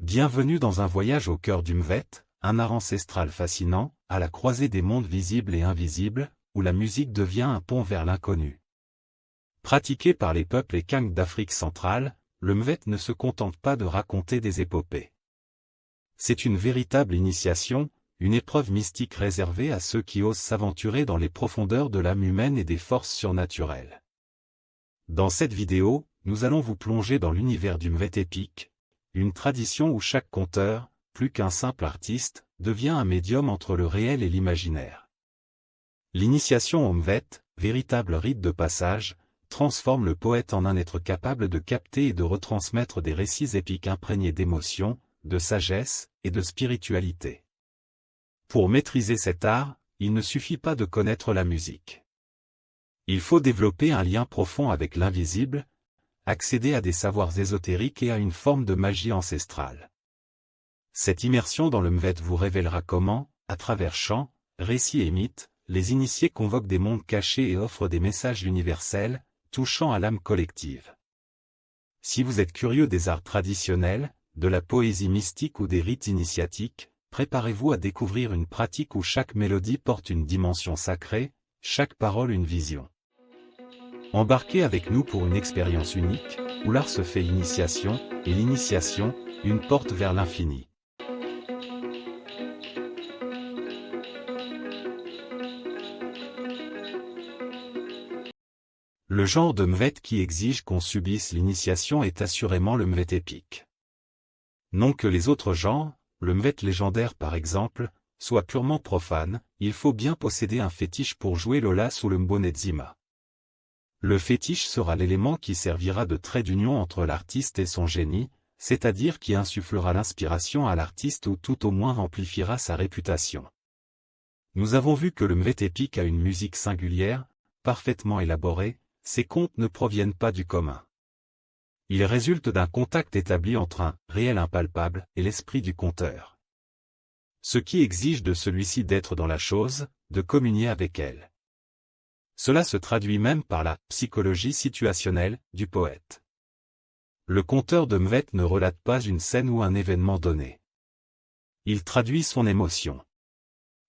Bienvenue dans un voyage au cœur du Mvet, un art ancestral fascinant, à la croisée des mondes visibles et invisibles, où la musique devient un pont vers l'inconnu. Pratiqué par les peuples Ekang d'Afrique centrale, le Mvet ne se contente pas de raconter des épopées. C'est une véritable initiation, une épreuve mystique réservée à ceux qui osent s'aventurer dans les profondeurs de l'âme humaine et des forces surnaturelles. Dans cette vidéo, nous allons vous plonger dans l'univers du Mvet épique, une tradition où chaque conteur, plus qu'un simple artiste, devient un médium entre le réel et l'imaginaire. L'initiation au Mvet, véritable rite de passage, transforme le poète en un être capable de capter et de retransmettre des récits épiques imprégnés d'émotion, de sagesse et de spiritualité. Pour maîtriser cet art, il ne suffit pas de connaître la musique. Il faut développer un lien profond avec l'invisible, accéder à des savoirs ésotériques et à une forme de magie ancestrale. Cette immersion dans le Mvet vous révélera comment, à travers chants, récits et mythes, les initiés convoquent des mondes cachés et offrent des messages universels, touchant à l'âme collective. Si vous êtes curieux des arts traditionnels, de la poésie mystique ou des rites initiatiques, préparez-vous à découvrir une pratique où chaque mélodie porte une dimension sacrée, chaque parole une vision. Embarquez avec nous pour une expérience unique, où l'art se fait initiation, et l'initiation, une porte vers l'infini. Le genre de Mvet qui exige qu'on subisse l'initiation est assurément le Mvet épique. Non que les autres genres, le Mvet légendaire par exemple, soient purement profanes, il faut bien posséder un fétiche pour jouer l'Olas ou le Mbonedzima. Le fétiche sera l'élément qui servira de trait d'union entre l'artiste et son génie, c'est-à-dire qui insufflera l'inspiration à l'artiste ou tout au moins amplifiera sa réputation. Nous avons vu que le Mvet épique a une musique singulière, parfaitement élaborée, ses contes ne proviennent pas du commun. Ils résultent d'un contact établi entre un réel impalpable et l'esprit du conteur. Ce qui exige de celui-ci d'être dans la chose, de communier avec elle. Cela se traduit même par la psychologie situationnelle du poète. Le conteur de Mvet ne relate pas une scène ou un événement donné. Il traduit son émotion.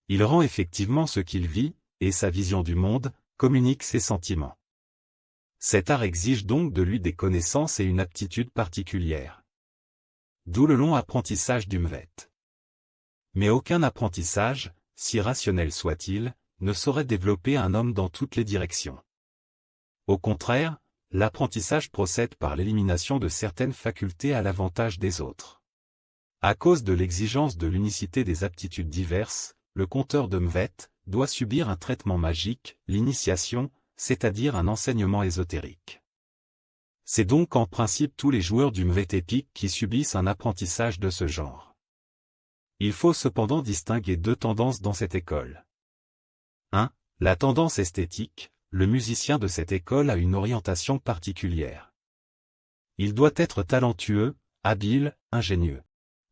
Il rend effectivement ce qu'il vit, et sa vision du monde, communique ses sentiments. Cet art exige donc de lui des connaissances et une aptitude particulière. D'où le long apprentissage du Mvet. Mais aucun apprentissage, si rationnel soit-il, ne saurait développer un homme dans toutes les directions. Au contraire, l'apprentissage procède par l'élimination de certaines facultés à l'avantage des autres. À cause de l'exigence de l'unicité des aptitudes diverses, le conteur de Mvet doit subir un traitement magique, l'initiation, c'est-à-dire un enseignement ésotérique. C'est donc en principe tous les joueurs du Mvet épique qui subissent un apprentissage de ce genre. Il faut cependant distinguer deux tendances dans cette école. 1. La tendance esthétique, le musicien de cette école a une orientation particulière. Il doit être talentueux, habile, ingénieux.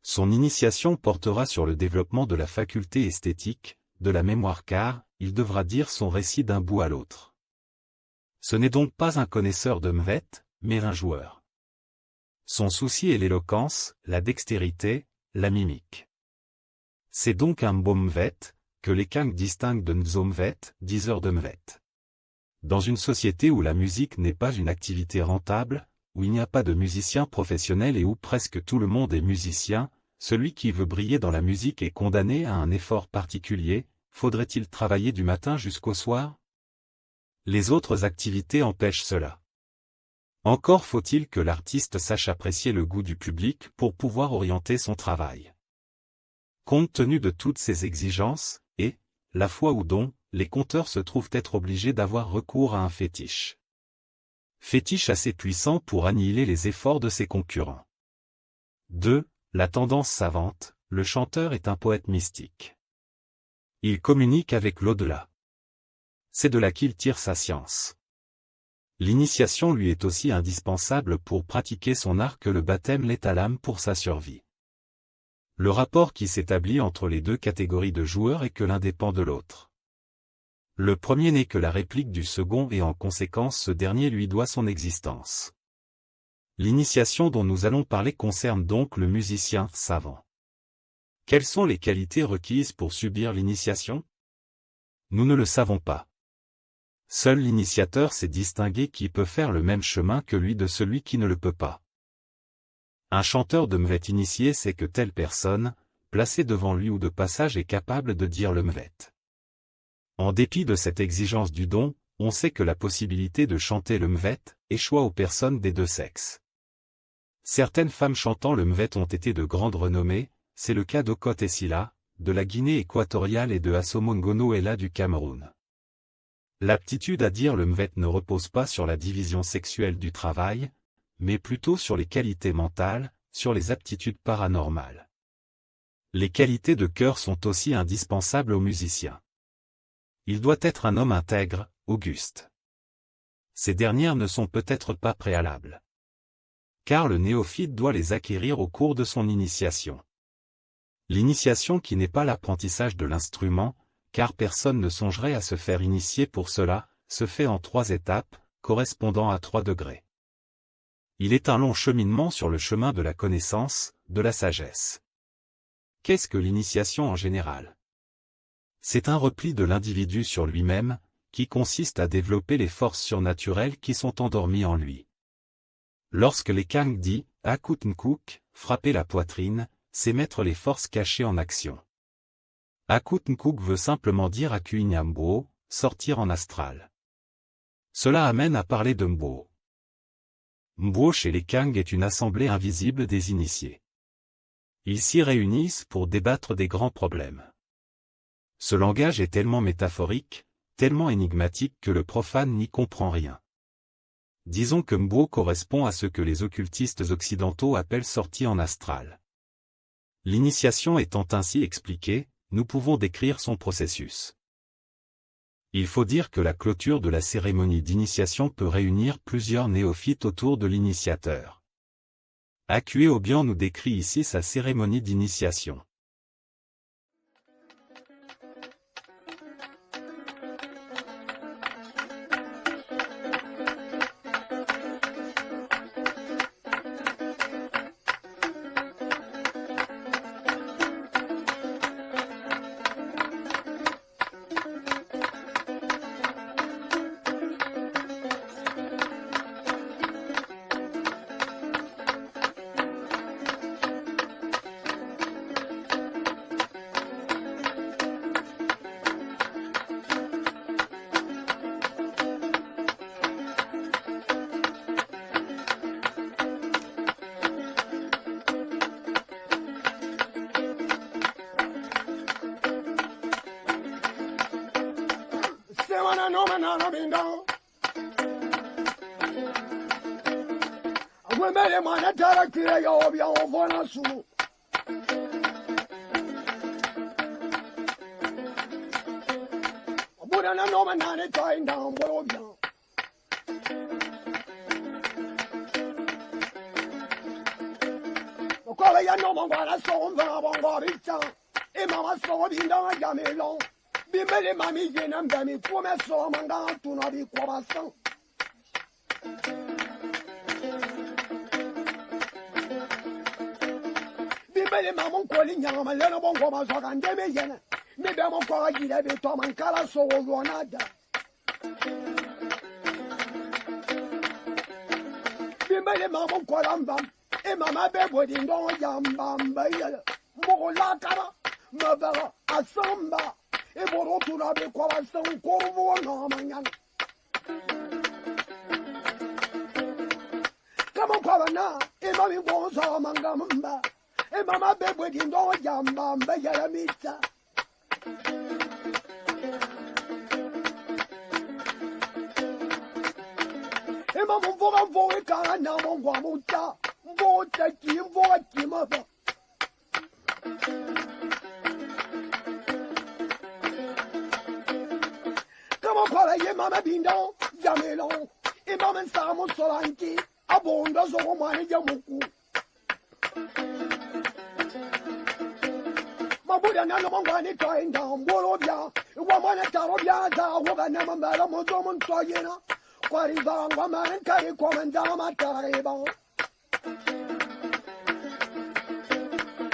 Son initiation portera sur le développement de la faculté esthétique, de la mémoire car, il devra dire son récit d'un bout à l'autre. Ce n'est donc pas un connaisseur de Mvet, mais un joueur. Son souci est l'éloquence, la dextérité, la mimique. C'est donc un Mbomvet, que les Kang distinguent de Nzomvet, diseur de Mvet. Dans une société où la musique n'est pas une activité rentable, où il n'y a pas de musicien professionnel et où presque tout le monde est musicien, celui qui veut briller dans la musique est condamné à un effort particulier, faudrait-il travailler du matin jusqu'au soir ? Les autres activités empêchent cela. Encore faut-il que l'artiste sache apprécier le goût du public pour pouvoir orienter son travail. Compte tenu de toutes ces exigences, et, la foi ou don, les conteurs se trouvent être obligés d'avoir recours à un fétiche. Fétiche assez puissant pour annihiler les efforts de ses concurrents. 2. La tendance savante, le chanteur est un poète mystique. Il communique avec l'au-delà. C'est de là qu'il tire sa science. L'initiation lui est aussi indispensable pour pratiquer son art que le baptême l'est à l'âme pour sa survie. Le rapport qui s'établit entre les deux catégories de joueurs est que l'un dépend de l'autre. Le premier n'est que la réplique du second et en conséquence ce dernier lui doit son existence. L'initiation dont nous allons parler concerne donc le musicien savant. Quelles sont les qualités requises pour subir l'initiation? Nous ne le savons pas. Seul l'initiateur sait distinguer qui peut faire le même chemin que lui de celui qui ne le peut pas. Un chanteur de mvet initié sait que telle personne, placée devant lui ou de passage, est capable de dire le mvet. En dépit de cette exigence du don, on sait que la possibilité de chanter le mvet échoit aux personnes des deux sexes. Certaines femmes chantant le mvet ont été de grande renommée, c'est le cas d'Okot Essila, de la Guinée équatoriale et de Assomo Ngono Ella du Cameroun. L'aptitude à dire le mvet ne repose pas sur la division sexuelle du travail, mais plutôt sur les qualités mentales, sur les aptitudes paranormales. Les qualités de cœur sont aussi indispensables aux musiciens. Il doit être un homme intègre, auguste. Ces dernières ne sont peut-être pas préalables. Car le néophyte doit les acquérir au cours de son initiation. L'initiation qui n'est pas l'apprentissage de l'instrument, car personne ne songerait à se faire initier pour cela, se fait en 3 étapes, correspondant à 3 degrés. Il est un long cheminement sur le chemin de la connaissance, de la sagesse. Qu'est-ce que l'initiation en général? C'est un repli de l'individu sur lui-même, qui consiste à développer les forces surnaturelles qui sont endormies en lui. Lorsque l'Ekang dit « Akut-Nkuk », frapper la poitrine, c'est mettre les forces cachées en action. Akut-Nkuk veut simplement dire Akuinyambo, sortir en astral. Cela amène à parler de Mbo. Mbo chez les Kang est une assemblée invisible des initiés. Ils s'y réunissent pour débattre des grands problèmes. Ce langage est tellement métaphorique, tellement énigmatique que le profane n'y comprend rien. Disons que Mbo correspond à ce que les occultistes occidentaux appellent sortie en astral. L'initiation étant ainsi expliquée, nous pouvons décrire son processus. Il faut dire que la clôture de la cérémonie d'initiation peut réunir plusieurs néophytes autour de l'initiateur. Akue Obiang nous décrit ici sa cérémonie d'initiation.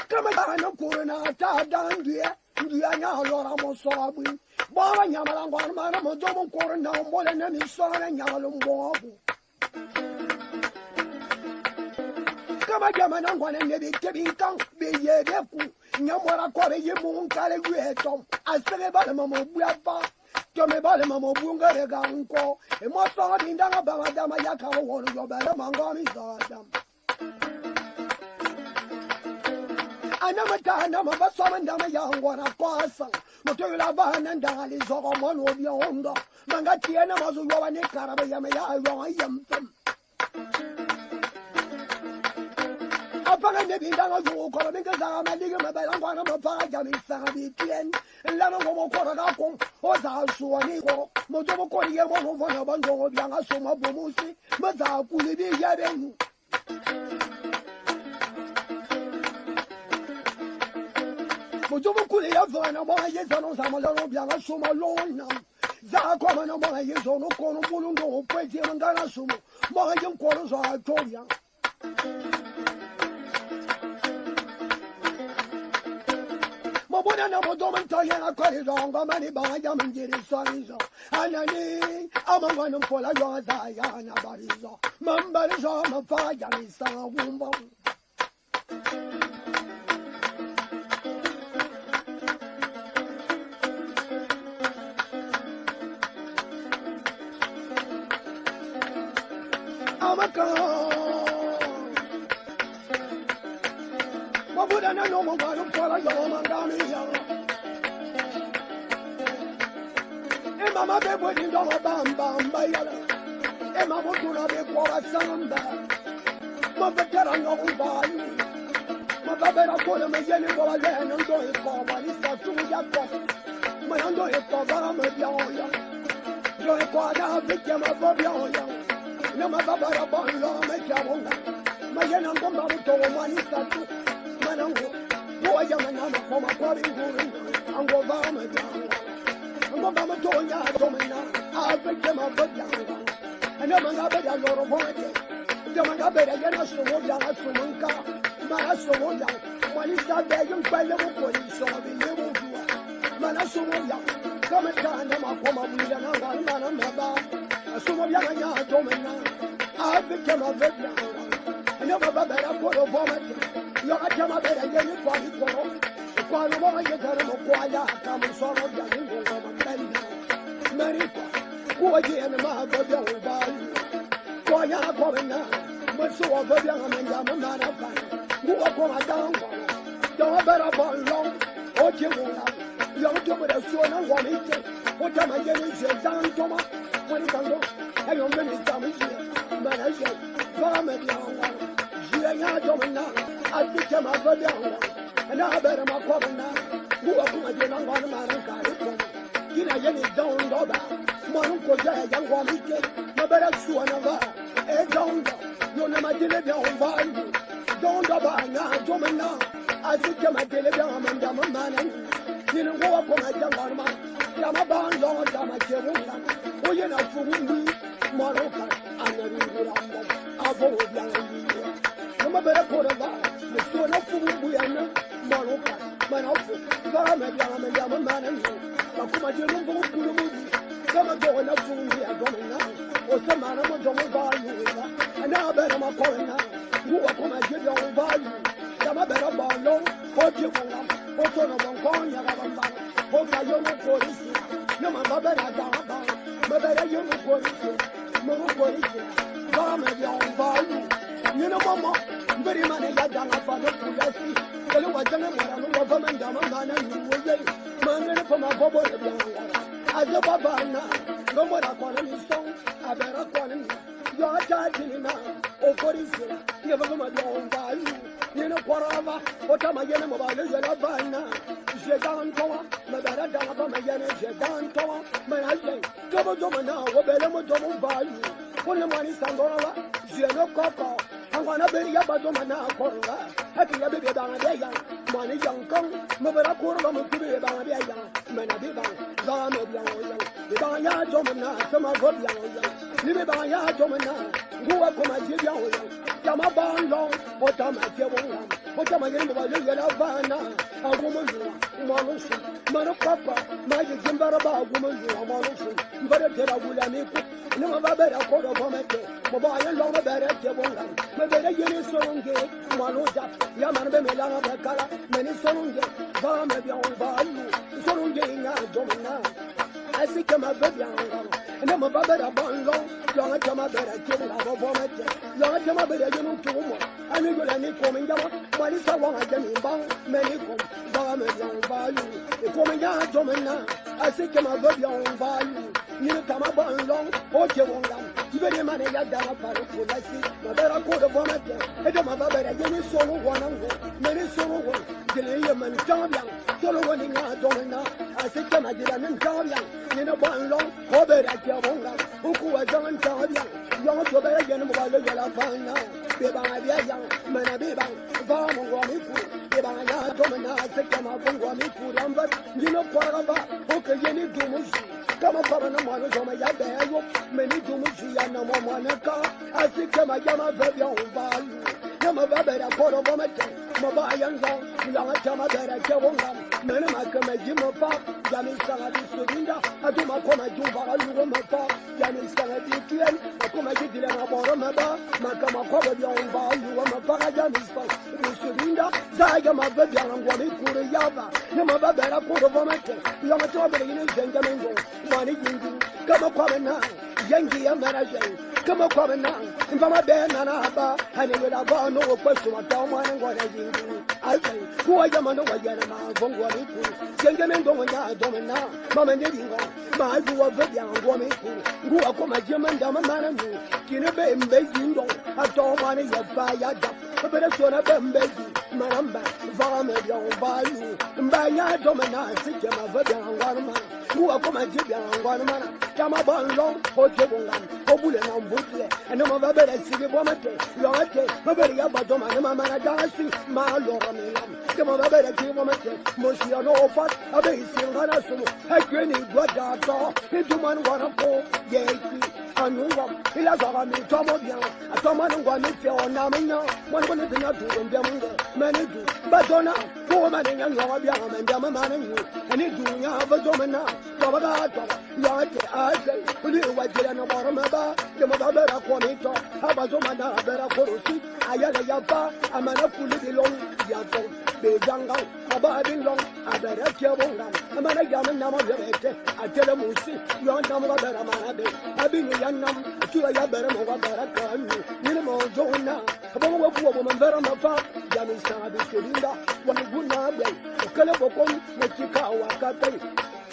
Kama na kuruna ta dan duya duya nya lora mo so bu bora nya mala ngwan mana mo do mo kuruna mo le na mi so na nya lo mo bu kama jama na ngwana ne bi kebi kan be ye de ku nya mora ko be ye mu nkale wi tom asere ba le mo bu apa to me ba le mo bu ngare ga nko e mo so bi ndanga ba madama ya ka wo no yo ba le mango mi so dam anamata nama basoma ndama yangwana kwasa mutula bana ndali zogo mono byondo mangatiena mazu yowa ne karaba yama ya yo yamtam apanga ne bindanga zo ko minga za ma liga ma ba ngwana ma fa ja mi sa bi tien la no mo ko ra ko o za su ni ko mo do mo ko ye mo no fo na ba ndo byanga so ma bo mu si ma za ku li bi ya be Mojomo kule ya vana mo ye zano zama lo byanga suma lona za ko ma no mo ye zono ko no bulundo pwezi mangana sumo mo ye ko lo za toria mo bona na mo do man ta ye na ko ri dongo mani ba ya man jiri so ni zo anani amangwa no pola yo za ya na barizo mambari zo ma fa ya ni sa wumbo Amaka Mabuda na no mo ba no pola yo mangami ya E mama be bo ni do bam bam ba ya E mama tu na be ko ba samba Ma be tera no ba yu Ma ba be ra ko me ye ni bo ba le no do e ko ba ni sa tu ya ko Ma ya do e ko ba ma bi o ya Do e ko da be ke ma bo bi o ya Na ma ba ba ra ba lo me ja bo ma ye na ngomba bo to ma ni sa tu ma na ngo bo ya ma na ma ko ma ko bi ngu ango ba ma ja ngomba ma to nya to ma na a be ke ma bo ja ana ma ga be ya lo ro bo ke de ma ga be ya na so mo ya so mo nka ma na so mo ya ma ni sa be yung pa le mo ko ni so bi le mo duwa ma na so mo ya ka ma ta na ma ko ma bu ya na wa ma na ma ba so mo ya nya to ma na a be ke ma be ya ana ma ba be ra ko ro bo ma te yo a ta ma be ra ye ni kwa ni ko ro kwa no mo ye ta mo kwa ya ka mo so ro ya ni ngo ma be na meri kwa ko ye na ma ba ya o ba ko ya ko na mo so wa ba ya ma ya ma na ba ngo ko ma da ngo yo ba ra ba lo o je mo la yo to mo da so na wa mi te o ta ma ye ni je dan to ma mo ni kan do e yo me ni ta mi je ma na je ba me ya wa je ya do na a ti ke ma ba ya wa na ba ra ma ko na ngo ko ma je na wa ma ra ka ri ko kina ye ni don do ba mo nu ko je ya wa mi te ma ba ra su na ba e don do yo na ma je le bien on va don do ba na do ma na a ti ke ma je le bien ma nda ma ma na ni ni ngo ko ma ja wa ma ya ma ba lo da ma je wo la o ye na fu ni mo ro ka ana ri ra mo a vo ya ni no ma ba ra ko ra ba mo so na fu bu ya na mo ro ka ma na fu ba ma ya ma ya ma ma na ni ba ko ma je no bo ku lo mo ni ka ma do na fu ni ya do na o sa ma na mo do mo ba yu la ana ba ra ma ko na ngo ko ma je do ba yu ya ma ba ra ba lo ko je ko la o so na mo ko nya ga ba ba o fa yo no ko ri si no ma ba ba ra da ba ma ba ra yo no ko ri si mo no ko ri si ba ma ya ba yu ni no mama mbiri ma ne ya da na fa no ku ya si ke lo wa ja na mo ra no ba ma nda ma ma na ni wo ye ma ne fa ma bo bo re bi a je ba ba na no mo ra ko ni so a ba ra ko ni yo a ta ti ni na o ko ri si ye ba ma do ba yu ni no ko ra ba o ta ma ye ne mo ba le ye la ba na je dan to ma ba ra da ba ma ye ne je dan to ma na ye to bo do ma na o be le mo do mo ba yu ko ne ma ni sa ndo ra je no ko ko angwana be ya ba do ma na ko ra ha ti ya be be ba na de ya Mani yang kong, mo bera kurwa mo kubi ba bia yang, mena bi ba, ba me bia yang, bi ba ya jomna sama go bia yang, ni bi ba ya jomna, nguwa koma ji bia yang, jama ba long, o ta ma je wong, o ta ma ye mo ba le la ba na, a go mo yu, mo lo su, ma no papa, ma ye jimbara ba go mo yu, mo lo su, mbere tera wula mi ku, ni mo ba bera ko do mo me te, mo ba ye long bere je wong, me bere ye ni songe, mo lo ja, ya man be me la ba kala, me ni songe, ba me bia on ba lu, songe nya jomna. Asi kama be bia ngam, ne mo ba bera bon long, long jama bera ke la bo bo me te, long jama bera ye no tu mo, ani yo la ni ko me jama, ma ni sa wa ga mi bang, me ni ko, ba me bia on ba lu, e ko me nya jomna, asi kama be bia on ba lu, ni kama bon long, o je won gam, ibere mane ya da ma paro ko la si, ma bera ko do bo me te, e do ma ba bera ye ni solo wa na ngo, me ni solo wo, jele ye man jam yang, solo wo ni nya jomna, asi kama jila ni jam yang, ni no bon long, ko bera je won gam, o ku wa jam jam yang, yang to bera ye ni mo ba le ya la fa na, be ba bia yang, me na be ba, va mo wa mi ku, be ba ya jomna, asi kama bon wa mi ku ram ba, ni no kwa ba, o ke ye ni du mo shi, kama kwa na mo no so ma ya be yo, me ni du mo shi ya na mo mo na ka, asi kama ya ma ve bia on ba lu, ya ma ba bera ko ro bo me te, mo ba yang long, yang jama bera je won gam, me na ma ke me ji mo fa, ya mi sa bi su dinda, adu ma ko ma ju ba lu go ma fa, ya mi sa bi kien, ma ko ma ji dile ma bo ro ma ba, ma ka ma ko be bia on ba lu ma fa ya mi sa bi su dinda, za ya ma ve bia ngwa mi ku ro ya ba, ne ma ba bera ko ro bo me te, ya ma to bere ni zenga me ngo, ma ni yingu, kama kwa na, yangi ya mara jen, kama kwa na, mfa be na na ba, hani we la ba no ko su ma ta ma ngwa na yingu, ai ku wa ya ma no wa ya na ma ngwa mi ku, zenga me ngo nya do me na, ma me ndi ngo, ma ju wa ve bia ngwa mi ku, ngwa ko ma je ma nda ma ma na nu, kine be mbe yindo, a to ma ni ya fa ya da, bere so na be mbe yi, maramba, va me bia ba lu, mba ya do me na si ke ma ve bia ngwa ma, ngwa ko ma je bia ngwa ma na, kama ba long, o je bongam, o bule na mbutle, ene ma va bere sigi bo ma te, lo te, ma bere ya ba do ma na ma ma na da si, ma lo ro mi lam, ke ma va bere ki bo ma te, mo si no fa, a be si ngana su, e ke ni gwa da to, e du man wa na ko, ye ki, anu wa, ila za ga mi to mo bien, a to ma ngwa mi te o na mi nya, mo ni ni nya du ndo mo ngo, me ni du, ba do na, ko ma ni nya nya bia ma nda ma ma ni ani du nya ba do ma na, to ba ga to, ya te a te, ni wa jira na bo ma ba, ke ma ba bera ko mi to, ha ba zo ma na bera ko ro si, ayala ya fa, amana kuli bi long, ya to, be janga, aba bi long, abere ke bonga, amana ya ma na ma be te, atele musi, yo na mo bera ma na be, abi ni ya nam, tu ya bera mo wa bera ka ni, ni mo jo na, abo mo ku bo ma bera ma fa, ya mi sa bi selinda, wa mi guna be, o kele bo kom, me chika wa ka tai,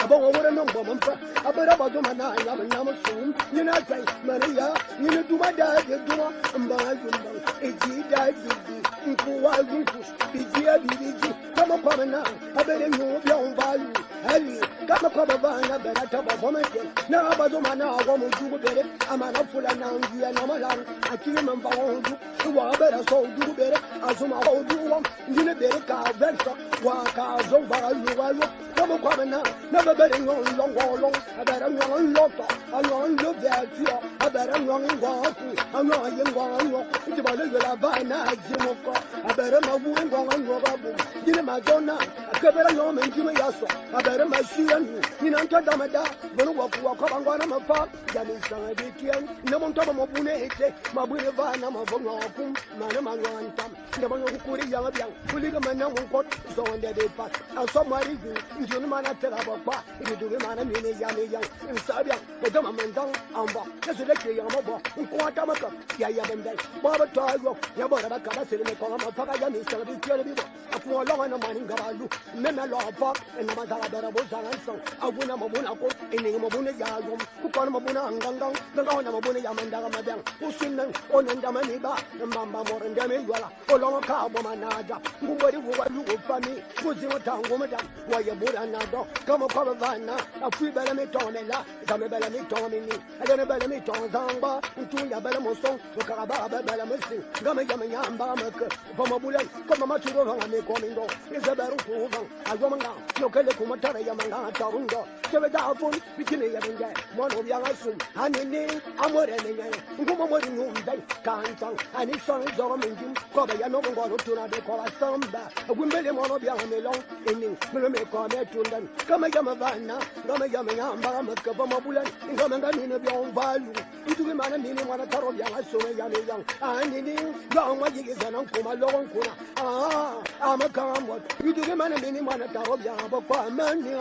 abo wo no bo ma fa, abera ba zo ma na ya ma na mo su, ni na tai, maria, ni ni duma da de duma, mba yumba, e ji da ji ji, nku wa yunku, bi ji bi bi ji, kama kwa na, abere nyu bi on valu, heli, kama kwa ba na bera ta ba bo me te, na ba zo ma na wa mo ju bere, ama na fula na ngi na ma la, akiri man ba wo ju, wa bera so ju bere, azuma wo ju wa, ni bere ka versa, wa ka zo ba lu wa lu, kama kwa na, na ba bere nyu long wo long, abere nyu lo to, a nyu lo ve ti, abere nyu ngwa ku, a nyu yin ngwa nyu, ti ba le la ba na ji mo ko, abere ma wu ngwa ngwa ba bu, ni ma jo na, akebere nyu me ji me ya so, abere ma shi ya nu, ni na nto da ma da, bo wa ku wa ko ba ngwa na ma fa, ya mi sa bi tien, na mo nto ba mo bu ne ete, ma bu ne va na ma vo ngwa ku, ma na ma ngwa ntam, na ma nyu ku ri ya ba ku li ga ma na mo ko, so nde de pas, a so ma ri ju, nju ma na te la ba kwa, ri du ma na mi ne ya mi ya, nsa bia, o da ma man dang, amba, ya se le ke ya ma bo, nko ata ma ka, ya ya ben dai, ba ba ta yo, ya bo ra ka ba se le ko ma fa ga ya mi sa bi tien bi bo, a ku lo na ma ni ga ba lu, me me lo fa, na ma za ba ra bo za an so, a bu na ma bu na ko, e ni ma bu ne ya yo, ku ko na ma bu na ngang ngang, ngang na ma bu ne ya man da ga ma bang, u sin nan, o nan da ma ni ba, mba mba mo ren da me yo la, o lo ka bo ma na ja, ngu bo ri wo wa lu fa mi, ku zi wo ta ngo ma da, wa ye bu ra na do kama kwa vana afui bela mi tone la zame bela mi tone ni adene bela mi tone zamba ntunya bela mo son karaba bela mo si ngame yame nyamba mak vama bulan kama maturo vanga me komindo izaberu kuvan ayomanga yokele kumatara yamanga tarundo sebe da fun bitine yabenge mono bianga sum anini amore nenye nguma mori numbe kanchang ani son zoro minjim ko ba ya no ngoro tuna be ko samba gumbele mono bianga melon enin melo me ko me tundan kama yama vana ngama yama yamba makaba mabulan ngama ngani bion valu ituge mana mini mwana taro bianga sume yame yang anini ngama yigizana kuma logon kuna ah amakamwa ituge mana mini mwana taro bianga bokwa mani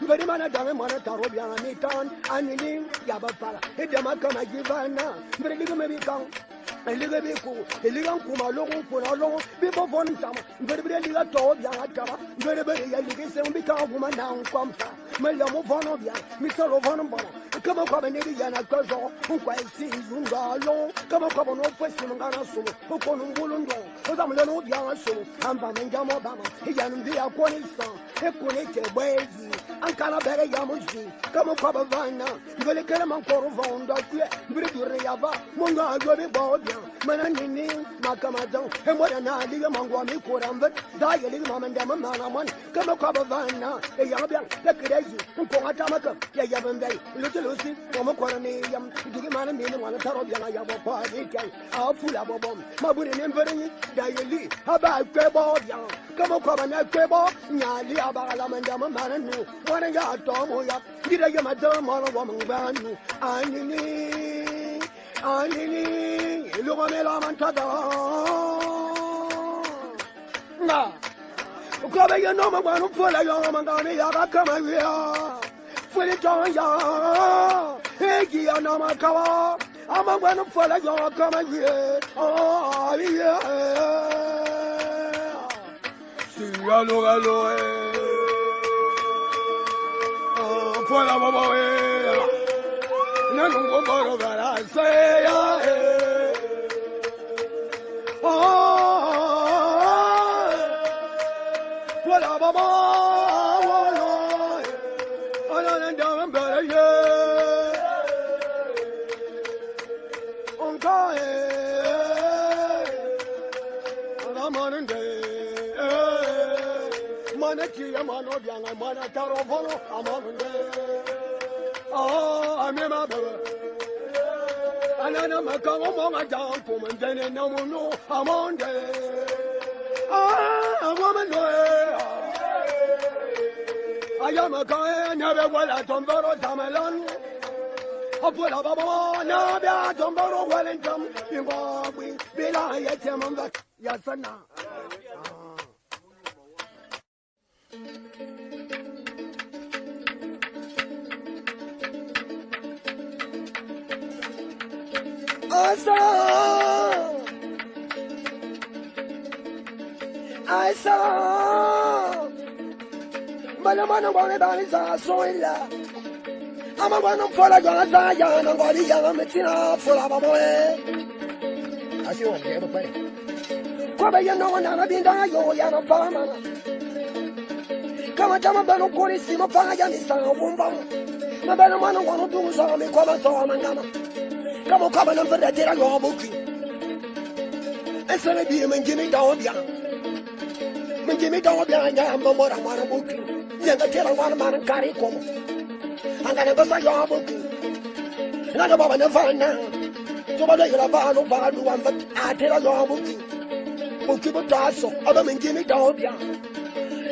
ngari mana dange mwana taro bianga mitan anini yabafala edama kama jivana mbere liga mebikang liga biku liga kuma logon kuna logon bibo von tama mbere bere liga to bianga tama mbere bere ya liga se mbika kuma na nkwampa mela mo vono bia misalo vono bona kama kwa benedi yana kazo nkwa esi yunga lo kama kwa bono fesi ngana sumo ukono ngulundo ozamule no bia sumo amba menjamo bama yanu ndia konisa ekone chebwezi ankala bere ya muzi kama kwa bavana ngole kele mankoro vonda kwe mbere dure yava monga agobe bobia mana nini makamazan emora na liga mangwa mi korambe da yeli mamanda mana man kama kwa bavana e ya bia lekreji nkonga tamaka ya yabembe lutulusi kama korani yam dugi mana mini wana taro bia ya bo pa ni kai afula bobom maburi ne mbere da yeli aba kwe bobia kama kwa bana kwe bo nyali abala manda mana nu wana ya tomo ya dire ya madama wa manganu anini anini lugomela mantada na ukobe ya no mangwanu fola ya mangani ya kama ya fuli ya egi ya na makawa amangwanu fola ya kama ya ah ya si alo alo ah fola baba eh nanu ngoro bara se ya eh ah fola baba wala ana ndam bara ye onka eh ramanande eh mana kiya mano bianga mana taro vono amanunde ah amema baba anana makango monga jang kumendene namuno amonde ah woman ayama kae nabe wala tomboro tamalan afola baba nabe tomboro walentam ingobwi bila yetemamba yasana. Asa Asa Mana mana ngwane bani za soila Ama ngwane mfola jwa za ya na ngwali ya metina fola baboe Asi wa ndebo pale Kwa ba ya no na binda yo ya na fama Kama chama bano kori sima fa ya ni sa bomba Mabana mana ngwano du za me kwa ba so mangama Kama kama na mvere tera yo boki Esere bi menjimi dawo bia Menjimi dawo bia nya mamora mwana boki Nyanga tera mwana mwana kari komo Angana basa yo boki Naga baba na vana Toba da yela vano vano wamba atera yo boki Boki botaso aba menjimi dawo bia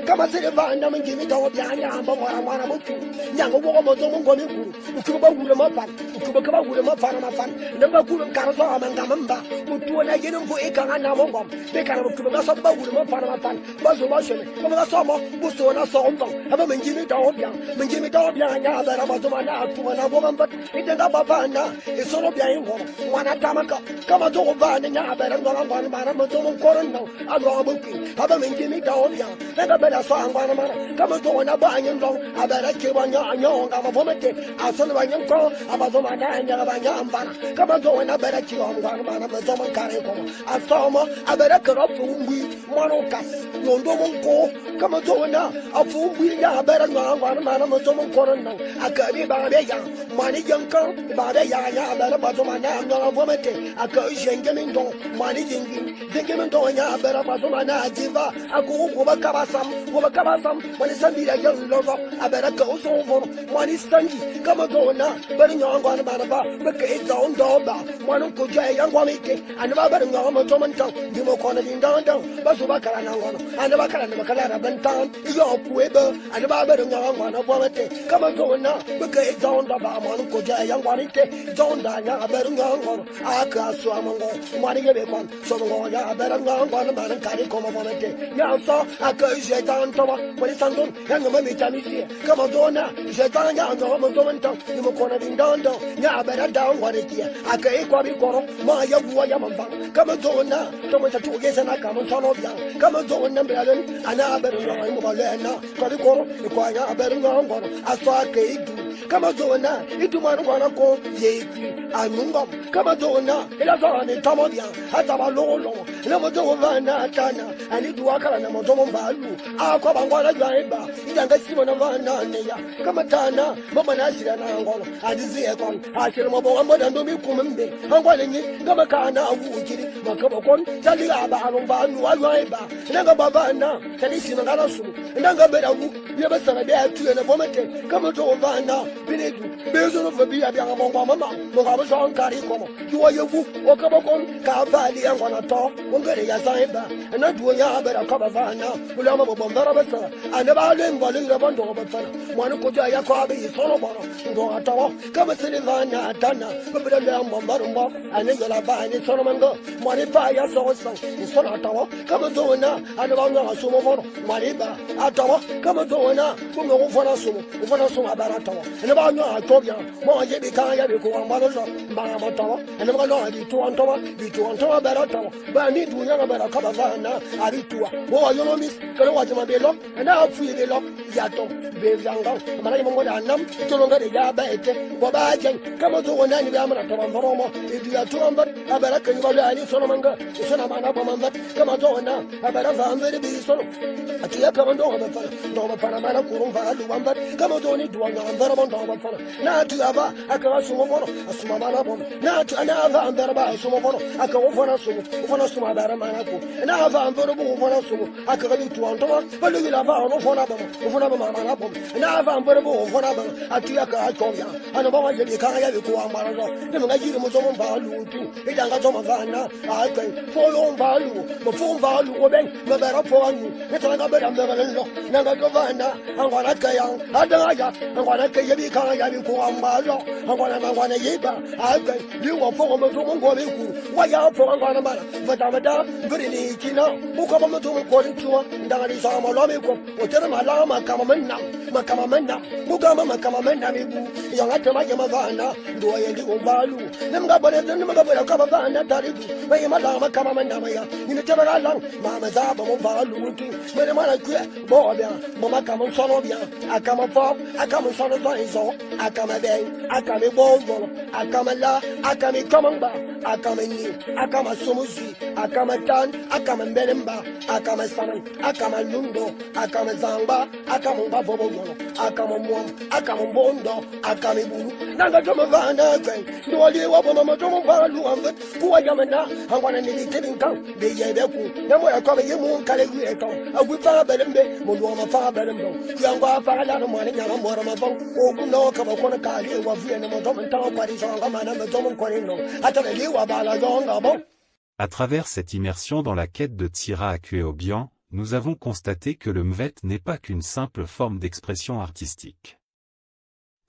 Kama sere vana menjimi dawo bia nya mamora mwana boki Nyanga wo mo zo ngo mikuru Ukuba wule mafan ukuba kaba wule mafan mafan ndamba kuru nkarazo amanga mamba mutuona yenu mvu ikanga na mongom bekara ukuba gasaba wule mafan mafan bazo bashele kama gasoma buso na somba aba menjimi dawo bia menjimi dawo bia nya bara bazo mana tuma na bomba idenga bafana isoro bia ingo mwana tamaka kama zo vana nya bara ngona ngona bara mozo mkorno alo buki aba menjimi dawo bia nga bela so ngwana mana kama zo na banya ndo abara kebanya nyonga mavomete asona banyanko abazo na nya ba nya mbana kama zo na bere ki on gwan mana me zo man kare ko asoma abere kero fu ngwi mano kas yondo mon ko kama zo na afu ngwi nya bere nya gwan mana me zo mon ko nan akabi ba be ya mani yankan ba be ya ya bere ba zo mana nya vomete aka jenge min don mani jingi jenge min don nya bere ba zo mana jiva aku ko ba kabasam ko ba kabasam mani sambira yan lozo abere ko so von mani sanji kama zo na bere nya gwan mana ba be ke zo ndo ba mani ko je yan gwa mi ke ani ba bere nya mo to man tan di mo ko na din dan dan ba so ba kala na ngono ani ba kala na ba kala na ben tan yo ku e ba ani ba bere nya gwan vomete kama zo na be ke zo ndo ba mani ko je yan gwa mi ke zo nda nya bere nya ngono aka so amongo mani ge be kon so ngo ya bere nya gwan mana kari ko mo vomete ya so aka je tan to ba mani sandon ya ngama mi tami si kama zo na je tan ya ngo mo zo man tan ni mo ko na din dan dan nya bere dan wa de ti aka e kwa bi ko ma ya guwa ya man ba kama zo na to mo sa tu ge sa na kama so no bia kama zo na bere ana bere nya mo ba le na kwa bi ko ko ya bere nya ngo aso aka e du kama zo na itu manu wana ko ye ki anunga kama zo na ila zo ni tamo bia hata ba lo lo na mo zo va na tana ani duwa kala na mo zo mo ba lu akwa ba ngwana jwa eba idanga simo na va na ne ya kama tana mama na sira na ngolo adizi e kon asira mo bo mo da ndo mi kumbe ngwana ni ngama kana wujiri makabo kon tali aba alon ba nu aywa eba nanga baba na tali sima ngana su nanga bera wu ye ba sara be atu na vomete kama zo va na binedu bezo no fabi abi mo ngwa mama mo ngwa so nkari komo yuwa yewu o kabo kon ka vali ngwana to ngere ya saiba na duo ya bera kaba vana ulama bo bombara basa ana ba le ngwa le ba ndo ba fana mwana ko ja ya ko abi solo boro ndo atawo kama silivana tana babira le mbomba mbo ani yola ba ni solo mango mwana pa ya so so ni solo atawo kama zo na ana ba ndo sumo foro mwana ba atawo kama zo na ko ngo fona sumo fona sumo abara atawo ana ba ndo atobia mo ye bi kan ya bi ko ngba lo ba mo tawo ana ba ndo di tu antowa bi tu antowa bara tawo ba ni du nya bara kaba vana ari tuwa mo wa yono mis kala wa jama be lo ana afu be lo ya to be vyanga mara mo da nam to lo ngare ya ba ete bo ba jen kama zo na ni ba mara to mboro mo e du ya to mbar abara kan ba ani sono manga sono mana ba mamba kama zo na abara va mbere bi sono ati ya kama ndo ba fana ndo ba fana mana kurun va lu mbar kama zo ni du wa mbara mo ndo ba fana na tu aba aka sumo foro asuma mana bom na tu ana va mbara ba sumo foro aka wo fana sumo fana suma bara mana ko na va mboro bo fana sumo aka bi tu anto ba lu la va no fana ba mo fana ba mana bom na va mboro bo fana ba ati aka ko ya ana ba wa ye ka ya bi ko amara no ni nga yiri mo zo mo va lu tu e danga zo ma va na a kai fo yo va lu mo fo va lu o ben me bara fo anu ne ta nga bara me lo na nga go va na angwana ka ya adanga ya angwana ka ye bi ka ya bi ko amara angwana na ngwana ye ba a kai ni wo fo mo zo mo ngo bi ku wa ya fo angwana mara va da va da ngiri ni kina mo ko mo zo mo ko ni tuwa ndanga ni so mo lo mi ko o tere ma la ma kama men na ma kama men na mo ga ma kama men na mi bu ya nga tema ya ma va na ndo ye ndi o valu ne mga bone ne mga bone ka ba va na taridu ba ye ma la ma kama men na ma ya ni ne tema la ma ma za ba mo valu tu me ne ma na ku bo bia mo ma kama sono bia akama fo akama sono zo izo akama be akama bo bo akama la akama kama ba akama ni akama somuzi akama tan akama mbelemba akama sanan akama lundo akama zamba akama ba bo bo akama mo akama bondo akama bulu nanga to mavana kai ndo le wa bo mama to mva lu ambe ku wa yamana angwana ni tebin kan be ye be ku na mo ya ko be ye mu kale wi e to agwi fa belembe mo lo ma fa belembe ku angwa fa la no mo ni nya mo ma fa o ku no ka ba ko na ka le wa vi ne mo to ta pa ri so nga ma na mo to mo ko ni no ata le wa ba la yo nga bo. À travers cette immersion dans la quête de Tsira Akue-Obiang, nous avons constaté que le Mvet n'est pas qu'une simple forme d'expression artistique.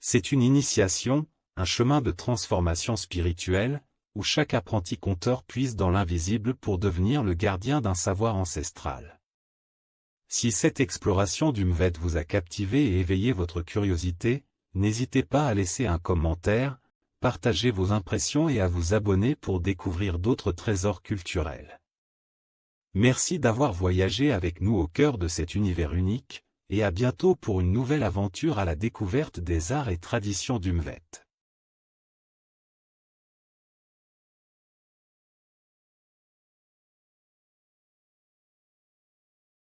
C'est une initiation, un chemin de transformation spirituelle, où chaque apprenti conteur puise dans l'invisible pour devenir le gardien d'un savoir ancestral. Si cette exploration du Mvet vous a captivé et éveillé votre curiosité, n'hésitez pas à laisser un commentaire, partager vos impressions et à vous abonner pour découvrir d'autres trésors culturels. Merci d'avoir voyagé avec nous au cœur de cet univers unique, et à bientôt pour une nouvelle aventure à la découverte des arts et traditions du Mvet.